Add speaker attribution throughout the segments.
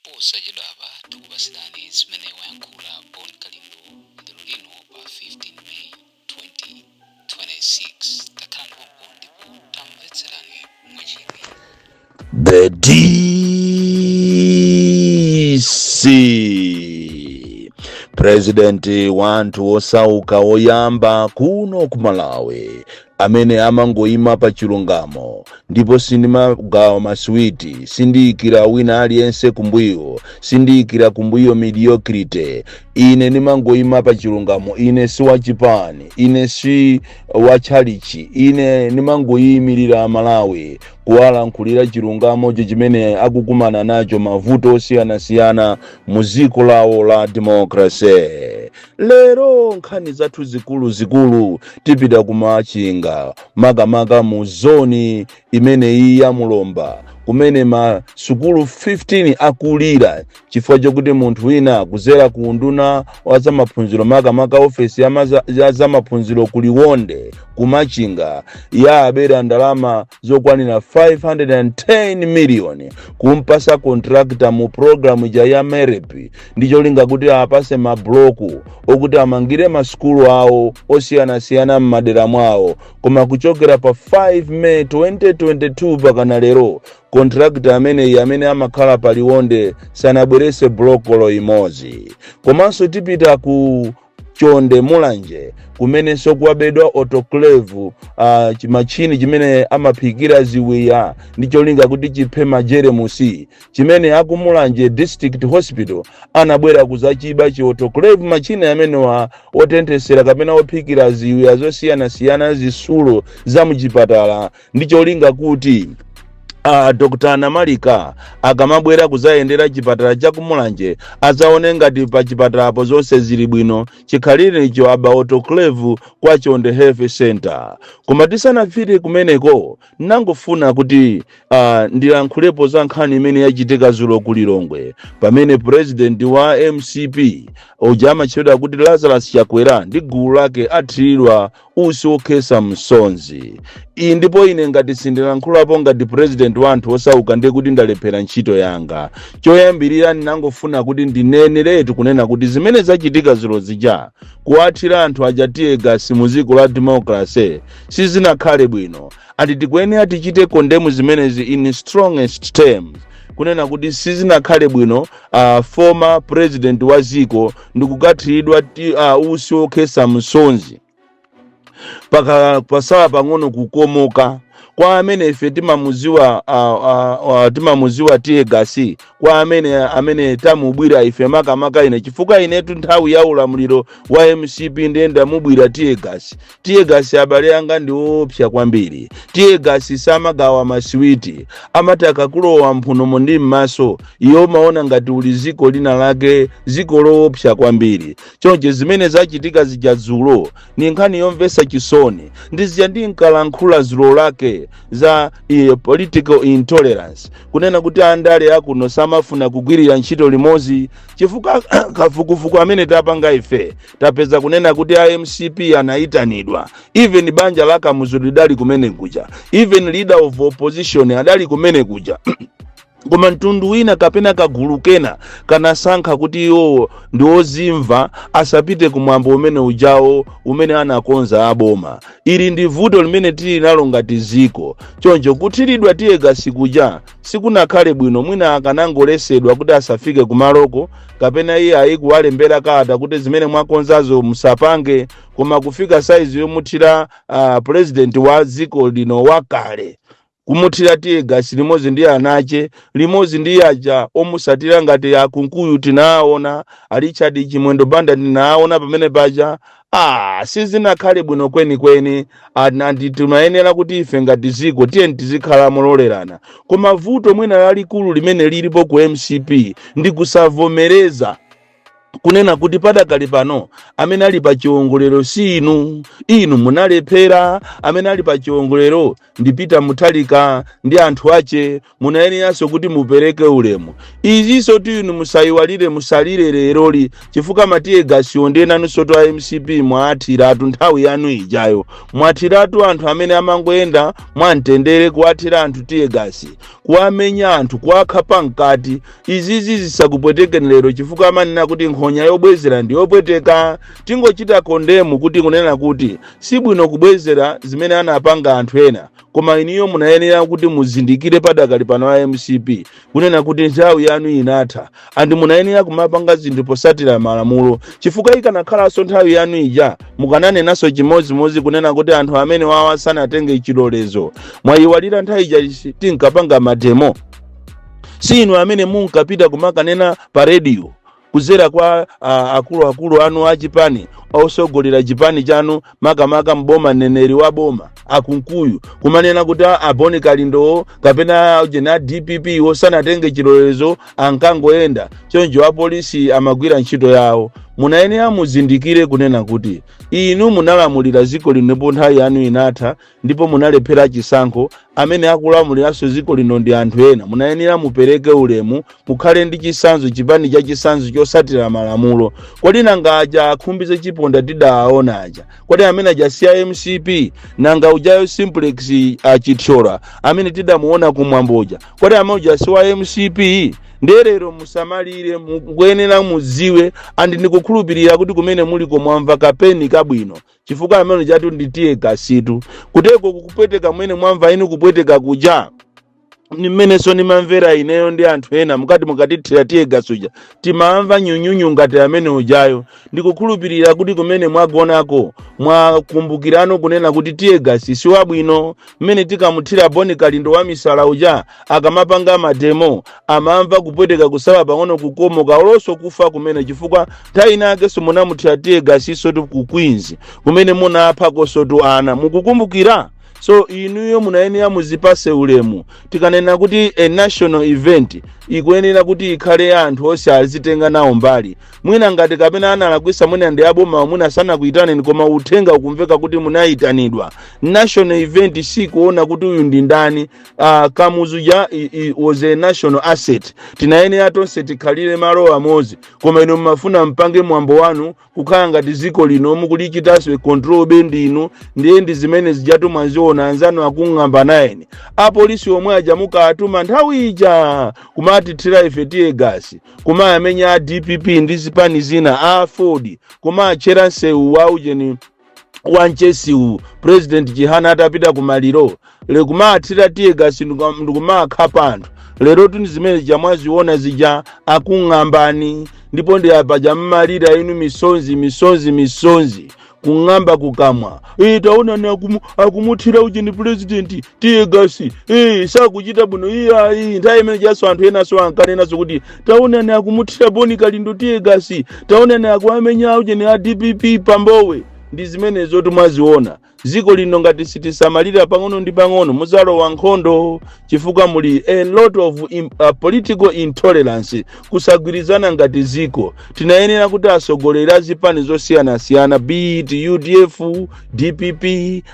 Speaker 1: Posachedwapa tikupatsirani zimene wayankhula Bon Kalindo lero lino pa 15 May 2026. Takhalani pompo ndipo tamvetserani mwachidwi.
Speaker 2: The DC, President wa anthu osauka woyamba kuno ku Malawi amene amangoyima pa chilungamo, ndipo sindimagawa maswiti, sindiyikira wina aliyense kumbuyo, sindiyikira kumbuyo mediocrity. Ine ndimangoyima pa chilungamo. Ine si wachipani, ine si wachalichi, ine ndimangoyimirira Malawi, kuwalankhulira chilungamocho chimene akukumana nacho, mavuto osiyanasiyana mu dziko lawo la democracy. Lero nkhani zathu zikuluzikulu, tipita kumachinga, makamaka mu zoni imeneyi ya Mulomba, kumene masukulu 15 akulira chifukwa chokuti munthu wina kuzera ku unduna wa zamaphunziro, makamaka ofesi ya zamaphunziro ku Liwonde kumachinga, ya abera ndalama zokwanira 510 million kumpasa contractor mu program ija ya MEREP, ndi cholinga kuti apase mabloku okuti amangire masukulu awo osiyanasiyana m'madera mwawo. Koma kuchokera pa 5 May 2022 pakana lero, contractor ameneyi amene amakhala pa Liwonde sanabwerese blokolo imodzi. Komanso tipita ku Chonde, Mulanje, kumenenso kuwabedwa autoclave, chimachini chimene amaphikira ziwiya ndi cholinga kuti chiphe majeremusi, chimene akumulanje District Hospital anabwera kuzachiba chi autoclave machine amenewa otenthesera kapena ophikira ziwiya zosiyanasiyana, zisulo za muchipatala, ndi cholinga kuti Dr Namalika akamabwera kuzayendera chipatala cha kumulanje azaone ngati pa chipatalapo zonse zili bwino. Chikhalirecho aba autoclave kwa Chonde Health Center. Koma tisanafike kumeneko, nangofuna kuti ndilankhulepo za nkhani imene yachitika zulo ku Lilongwe, pamene president wa MCP uja amatchedwa kuti Lazarus Chakwera ndi gulu lake athiridwa usi okhesa msonzi. Iyi ndipo ine ngati sindilankhulapo ngati president wa anthu osauka, ndiye kuti ndalephera ntchito yanga. Choyambirira, ndinangofuna kuti ndineneretu kunena kuti zimene zachitika zulo zija, kuwathira anthu aja tear gas mu dziko la democracy, sizinakhale bwino. Ati tikuyenera tichite condemn zimenezi in strongest terms, kunena kuti sizinakhale bwino, former president wa dziko ndikukathiridwa usi okhesa msonzi paka pasala pang'ono kukomoka. Kwa amene ife timamuziwa, timamuziwa tear gas, kwa amene tamubwira ife, makamaka ine, chifukwa inetu nthawi ya ulamuliro wa MCP ndiye ndamubwira tear gas. Tear gas, abale anga, ndi woopsa kwambiri. Tear gas samagawa masiwiti, amati akakulowa mphunomo ndi m'maso, iye umaona ngati uli ziko lina lake, ziko loopsa kwambiri. Choncho zimene zachitika zija dzulo ni nkhani yomvetsa chisoni. Ndizija ndinkalankhula dzulo lake za political intolerance, kunena kuti andale akuno samafuna kugwirira ntchito limodzi, chifukwa kafukufuku amene tapanga ife tapeza kunena kuti a MCP anayitanidwa, even banja la Kamuzu lidali kumene kuja, even leader of opposition adali kumene kuja, koma mtundu wina kapena kagulu kena kanasankha kuti iwo ndi ozimva, asapite kumwambo umene ujawo umene anakonza aboma. Ili ndi vuto limene tili nalo ngati ziko. Choncho kuthiridwa tear gas kuja sikunakhale bwino. Mwina akanangolesedwa kuti asafike kumaloko, kapena iye ayi kuwalembera kalata kuti zimene mwakonzazo musapange. Koma kufika saizi yomuthira president wa dziko lino wakale, kumuthira tear gas limodzi ndi anache, limodzi ndi aja omusatira ngati akunkuyu tinaona, a Richard Chimwendo Banda tinaona pamene paja, sizinakhale bwino kwenikweni. Andi timayenera kuti ife ngati ziko tiye tizikhala mololerana. Koma vuto mwina lalikulu limene lilipo ku MCP ndi kusavomereza. Kunena kuti padakali pano amene ali pa chiwongolero si inu, inu munalephera. Amene ali pa chiwongolero ndi Peter Mutharika ndi anthu ache. Munayeneranso kuti mupereke ulemu. Izinso ti inu musayiwalire, musalire leroli chifukwa ma tear gasiwo ndi enanunso to a MCP mwathiratu nthawi yanu ijayo. Mwathiratu anthu amene amangoyenda mwamtendere, kuwathira anthu tear gas, kuwamenya anthu, kuwakhapa mkati. Izizi zisakupwetekeni lero chifukwa amanena kuti nkhonya yobwezera ndi yopweteka. Tingochita condemn kuti kunena kuti sibwino kubwezera zimene anapanga anthu ena, koma iniyo munayenera kuti muzindikire padakali pano a MCP kunena kuti nthawi yanu inatha, and munayenera kumapanga zinthu posatira malamulo, chifukwa ikanakhalanso nthawi yanu ija mukananenanso chimodzimodzi kunena kuti anthu amene wawa sanatenge chilolezo. Mwayiwalira nthawi ija tinkapanga ma demo? Si inu amene munkapita kumakanena pa radio kuzera kwa akuluakulu anu a chipani, osogolera chipani chanu, makamaka mboma, mneneri wa boma Akunkuyu, kumanena kuti a Bon Kalindo kapena jena DPP osanatenge chilolezo, ankangoyenda choncho, apolisi amagwira ntchito yawo? Munayenera muzindikire kunena kuti inu munalamulira dziko lino ndipo nthawi yanu inatha ndipo munalephera chisankho. Amene akulamuliranso dziko lino ndi anthu ena. Munayenera mupereke ulemu, mukhale ndi chisanzo, chipani cha chisanzo chosatira malamulo. Kodi nanga aja akhumbize chiponda tidawaona aja, kodi amene aja si a MCP? Nanga ujayo Simplex Achithyola amene tidamuona kumwamboja, kodi amene uja si wa MCP? Nderero musamalire, mukuyenera mudziwe, and ndikukhulupirira kuti kumene muliko mwamva ka pain kabwino, chifukwa amene chatu ndi tear gasitu kuteko kukupweteka. Mwene mwamva inu kupweteka kuja ni mmenenso ndimamvera ineyo ndi anthu ena. Mukati mukatithira tear gas uja timamva nyunyunyu ngati amene ujayo. Ndikukhulupirira kuti kumene mwagonako mwakumbukirano kunena kuti tear gas si wabwino. Mmene tikamuthira Bon Kalindo wa misala uja akamapanga ma demo amamva kupweteka, kusala pang'ono kukomoka olonso kufa kumene, chifukwa nthawi inakenso munamuthira tear gasinso ku Queens kumene munaphakonso tu ana, mukukumbukira? So inuyo munayenera muzipase ulemu. Tikanena kuti a national event ikuyenera kuti ikhale anthu onse azitenga nawo mbali. Mwina ngati kapena analakwisa, mwina ndi aboma, mwina sanakuyitaneni, koma uthenga ukumveka kuti munayitanidwa. National event sikuona kuti uyu ndi ndani. Kamuzu ja was a national asset, tinayenera tonse tikhalire malo amodzi, koma inu mmafuna mpange mwambo wanu kukhala ngati dziko lino mukulichitanso control be ndinu. Ndiye ndi zimene zijatu mwaziona, anzanu akung'amba naeni. Apolisi omwe aja mukatuma nthawi ija kumatithira ife tear gas, kumayamenya a DPP ndi zipani zina, a Ford, kumatchera nsewu wa ujeni wanchesiwu President Chihana atapita kumaliro le, kumathira tear gas ndikumakhapa anthu. Lero tuni zimene zija mwaziona zija, akung'ambani, ndipo ndi apaja mmalira inu misonzi, misonzi, misonzi, kung'amba kukamwa. Taonani akumuthira ujeni president tear gas, sakuchita bwino iyayi. Nthawi imene jaso anthu enaso ankanenaso kuti taonani akumuthira Bon Kalindo tear gas, taonani akuamenya ujeni a DPP pambowe. Ndi zimenezo timwaziona. Dziko lino ngati sitisamalira pang'ono ndi pang'ono muzalowa nkhondo, chifukwa muli a lot of political intolerance, kusagwirizana ngati dziko. Tinayenera kuti atsogoleri a zipani zosiyanasiyana, be it UDF, DPP,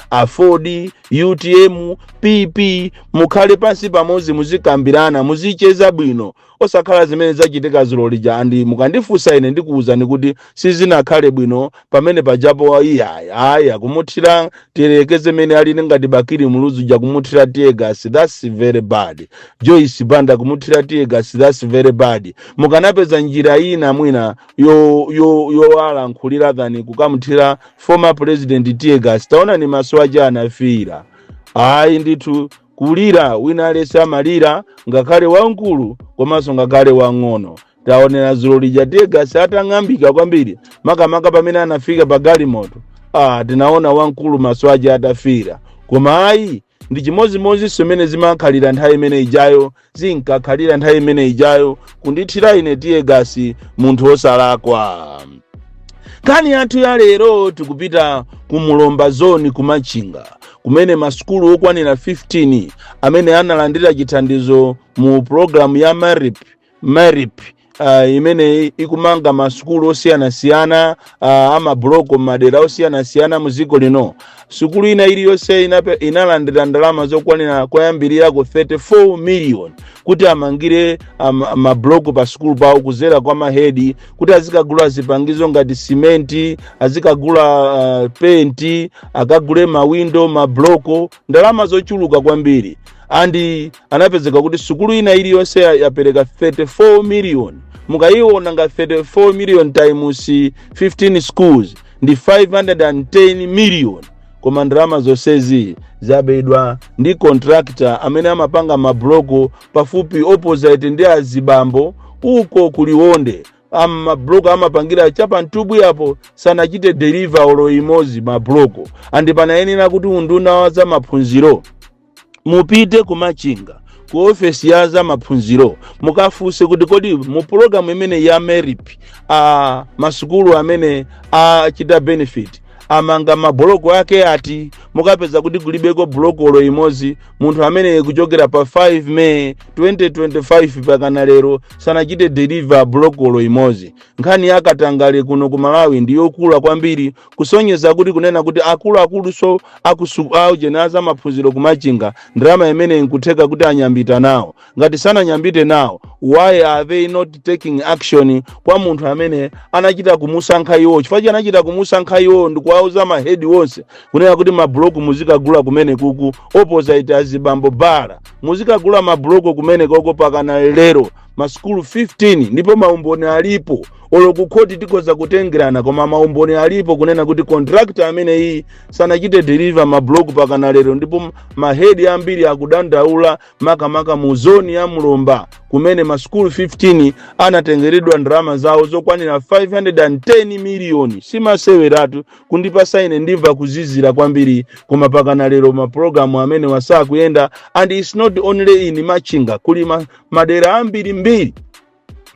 Speaker 2: AFORD, UTM, PP, mukhale pansi pamodzi, muzikambirana, muzicheza bwino, osakhala zimene zachitika zilolija. And mukandifunsa ine, ndikuwuzani kuti sizinakhale bwino pamene pajapo. Iyaya, aya kumuthira, tiyerekeze mene alili ngati Bakili Muluzi ja, kumuthira tear gas, that's very bad. Joyce Banda kumuthira tear gas, that's very bad. Mukanapeza njira ina mwina yowalankhulira than kukamuthira former president tear gas. Taona ni maso aja anafira. Ayi ndithu, kulira wina alese amalira, ngakhale wamkulu komanso ngakhale wang'ono. Taonera zulo lija tear gas atang'ambika kwambiri, makamaka pamene anafika pa galimoto. Tinaona wamkulu maso aja atafira. Koma ayi, ndi chimodzimodzi zimene zimakhalira nthawi imene ijayo, zinkakhalira nthawi imene ijayo, kundithira ine tear gas, munthu osalakwa. Nkhani yathu ya lero, tikupita ku Mulomba Zone kumachinga, kumene masukulu okwanira 15 amene analandira chithandizo mu programu ya MAREP, MAREP. Imeneyi ikumanga masukulu osiyanasiyana amabuloko m'madera osiyanasiyana mu dziko lino. Sukulu ina iliyonse inalandira ndalama zokwanira koyambirira ku 34 million kuti amangire mabuloko pa sukulu pawo kuzera kwa mahedi, kuti azikagula zipangizo ngati simenti, azikagula penti, akagule mawindo, mabloko, ndalama zochuluka kwambiri. And anapezeka kuti sukulu ina iliyonse yapereka 34 million. Mukayiona nga 34 million times 15 schools ndi 510 million, koma ndalama zonsezi zabedwa ndi contractor amene amapanga mabloko pafupi opposite ndi azibambo uko kuliwonde. Amabloko amapangira chapamtubwi apo, sanachite deliver olo imodzi mabloko. And panayenera kuti unduna wa za maphunziro mupite kumachinga ku ofesi ya za maphunziro, mukafunse kuti kodi mu pulogalamu imene ya MERIP, masukulu amene achita benefit amanga maboloko ake ati? Mukapeza kuti kulibeko bulokolo imodzi. Munthu amene kuchokera pa 5 May 2025 pakana lero sanachite deliver bulokolo imodzi. Nkhani yakatangale kuno ku Malawi ndiyokula kwambiri, kusonyeza kuti kunena kuti akuluakuluso aujena za maphunziro kumachinga ndalama imene nkutheka kuti anyambita nawo. Ngati sananyambite nawo, why are they not taking action kwa munthu amene anachita kumusankha iwo? Chifukwa chi anachita kumusankha iwo ndikuwauza mahedi wonse kunena kuti mabhuloku muzikagula kumene kuku opposite azibambo bara, muzikagula mabuloko kumene koko. Pakana lero masukulu 15, ndipo maumboni alipo, olo kukhoti tikhoza kutengerana, koma maumboni alipo kunena kuti contractor amene iyi sanachite deliver mablock pakana lero. Ndipo mahedi ambiri akudandaula, makamaka mu zoni ya Mulomba kumene masukulu 15 anatengeredwa ndalama zawo zokwanira 510 miliyoni. Simaseweratu, kundipasa ine ndimva kuzizira kwambiri, koma pakana lero mapulogalamu amene wasakuyenda. And it's not only in Machinga, kuli madera ambiri mbiri.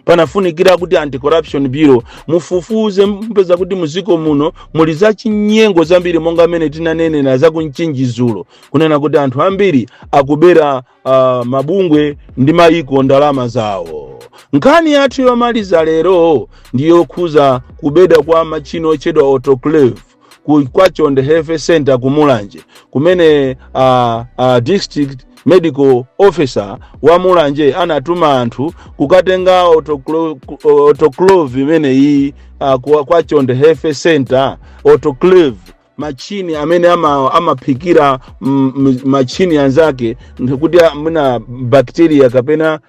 Speaker 2: Panafunikira kuti Anti-Corruption Bureau mufufuze, mpeza kuti muziko muno muli zachinyengo zambiri, monga amene tinanenera zakumchinjizulo kunena kuti anthu ambiri akubera mabungwe ndi mayiko ndalama zawo. Nkhani yathu yomaliza lero ndiyokhuza kubedwa kwa machine otchedwa autoclave ku Kwachonde Health Center ku Mulanje, kumene district medical officer wa Mulanje anatuma anthu kukatenga autoclave imeneyi kwa Chonde Health Center. Autoclave, machini amene amaphikira machini anzake kuti mwina bacteria kapena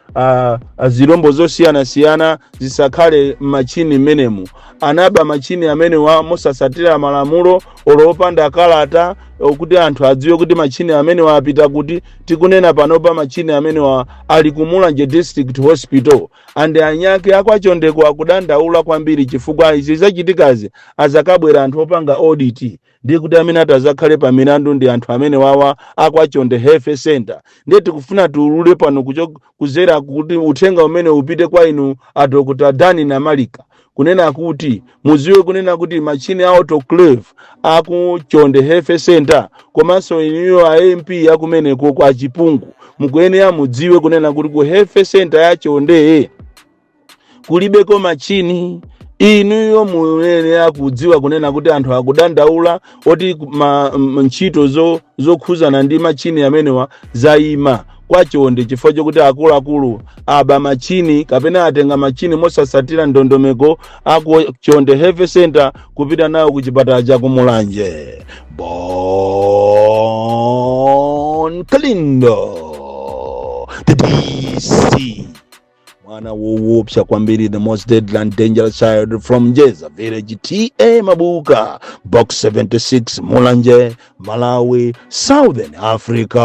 Speaker 2: zilombo zosiyanasiyana zisakhale m'machini mmenemu. Anaba machini amene wa mosasatira malamulo, olo opanda kalata kuti anthu adziwe kuti machini amene wapita kuti. Tikunena panopa machini amene wa ali ku Mulanje District Hospital, and anyake akwachondeko akudandaula kwambiri chifukwa izi zachitikazi, azakabwera anthu opanga audit, ndiye kuti amene atazakhale pa milandu ndi anthu amene wawa akwachonde Health Center. Ndiye tikufuna tiulule pano kuzera kuti uthenga umene upite kwa inu a Dr Dani Namalika, kunena kuti muziwe kunena kuti machini a autoclave aku Chonde Health Center, komanso inuyo a MP akumeneko kwa Chipungu, mukuyenera mudziwe kunena kuti ku health center ya Chonde kulibeko machini. Inuyo muyenera kudziwa kunena kuti anthu akudandaula oti ntchito zokhuzana ndi machini amenewa zayima kwachonde chifukwa chokuti akuluakulu aba machini kapena atenga machini mosasatira ndondomeko aku Chonde Health Center kupita nawo ku chipatala cha Kumulanje. Bon Kalindo, the DC, mwana woopsa kwambiri, the most deadly and dangerous child from Jeza Village, TA Mabuka, Box 76, Mulanje, Malawi, Southern Africa.